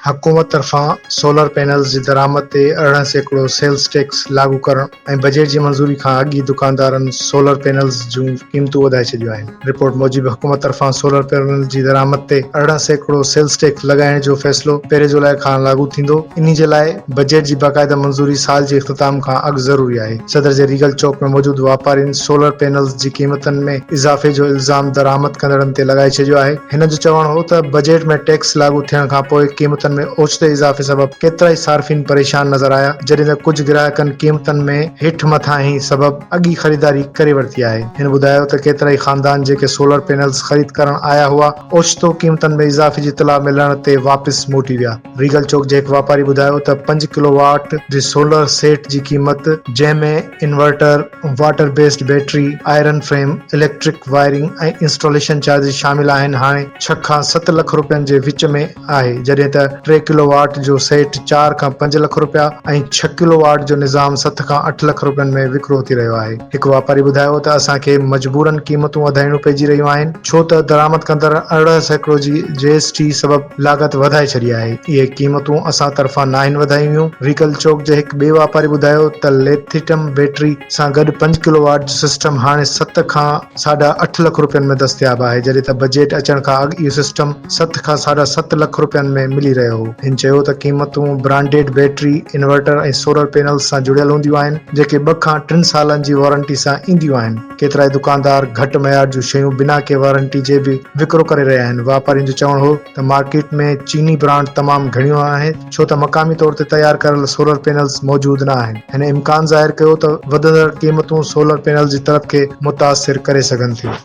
حڪومت طرفان solar panels جي درآمد تي 18% سيلز ٽيڪس لاڳو ڪرڻ ۽ بجيٽ جي منظوري کان اڳ ئي دڪاندارن سولر پينلز جون قيمتون وڌائي ڇڏيون آهن. رپورٽ موجب حڪومت طرفان سولر پينلز جي درآمد تي 18% سيلز ٽيڪس لڳائڻ جو فيصلو پهرين جولاء کان لاڳو ٿيندو، انهي جي لاء بجيٽ جي باقاعده منظوري سال جي اختتام کان اڳ ضروري آهي. صدر جي ريگل چوڪ ۾ موجود واپارين سولر پينلز جي قيمتن ۾ اضافي جو الزام درآمد ڪندڙن تي لڳائي ڇڏيو آهي. هن جو چوڻ هو ته بجيٽ ۾ ٽيڪس لاڳو ٿيڻ کانپوء قيمتن ۾ اوچتي اضافي سبب ڪيترائي صارفين پريشان نظر آيا، جڏهن ته ڪجهه گراهڪن قيمتن ۾ هيٺ مٿانهين سبب اڳ ئي خريداري ڪري ورتي آهي. هن ٻڌايو ته ڪيترائي خاندان جيڪي سولر پينلز خريد ڪرڻ آيا هئا، اوچتو قيمتن ۾ اضافي جي اطلاع ملڻ تي واپس موٽي ويا. ريگل چوڪ جي هڪ واپاري ٻڌايو ته پنج ڪلو واٽ جي سولر سيٽ جي قيمت جنهن ۾ inverter, water based battery, iron frame, electric wiring ۽ installation charges شامل آهن هاڻي ڇهه کان ست لک رپين جي وچ ۾ آهي جڏهن ته ٽي ڪلو واٽ جو سيٽ چار کان پنج لک رپيا ۽ ڇهه ڪلو واٽ جو نظام ست کان اٺ لک رپين ۾ وڪرو ٿي رهيو آهي. هڪ واپاري ٻڌايو ته اسان کي مجبورن قيمتون وڌائڻيون پئجي رهيون آهن ڇو ته درآمد ڪندڙ 18% جي جي ايس ٽي سبب لاڳت وڌائي ڇڏي آهي، اهي قيمتون اسان طرفان ناهن وڌايون ويون. ريگل چوڪ جي هڪ ٻئي واپاري ٻڌايو ته ليٿيٽم بيٽري سان گڏ پنج ڪلو واٽ جو سسٽم هاڻي ست کان ساڍا اٺ لک رپين ۾ دستياب آهي، جڏهن ته بجيٽ اچڻ کان اڳ اهو سسٽم ست کان ساڍا ست لک رپين ۾ ملي رهيو هو. هن چيو ته قيمتون branded battery, inverter ۽ solar panels سان جڙيل هونديون آهن، جيڪي ٻه کان ٽن سالن جي وارنٽي سان اينديون آهن. ڪيترائي دڪاندار گهٽ معيار جون شيون بنا ڪنهن وارنٽي جي به وڪرو ڪري رهيا آهن، واپارين جو چوڻ هو ته مارڪيٽ ۾ چيني برانڊ تمام گهڻيون آهن ڇو ته مقامي طور تي تيار ڪريل سولر پينلز موجود نه آهن، هن امڪان ظاهر ڪيو ته وڌندڙ قيمتون سولر پينلز جي طلب کي متاثر ڪري سگهن ٿيون.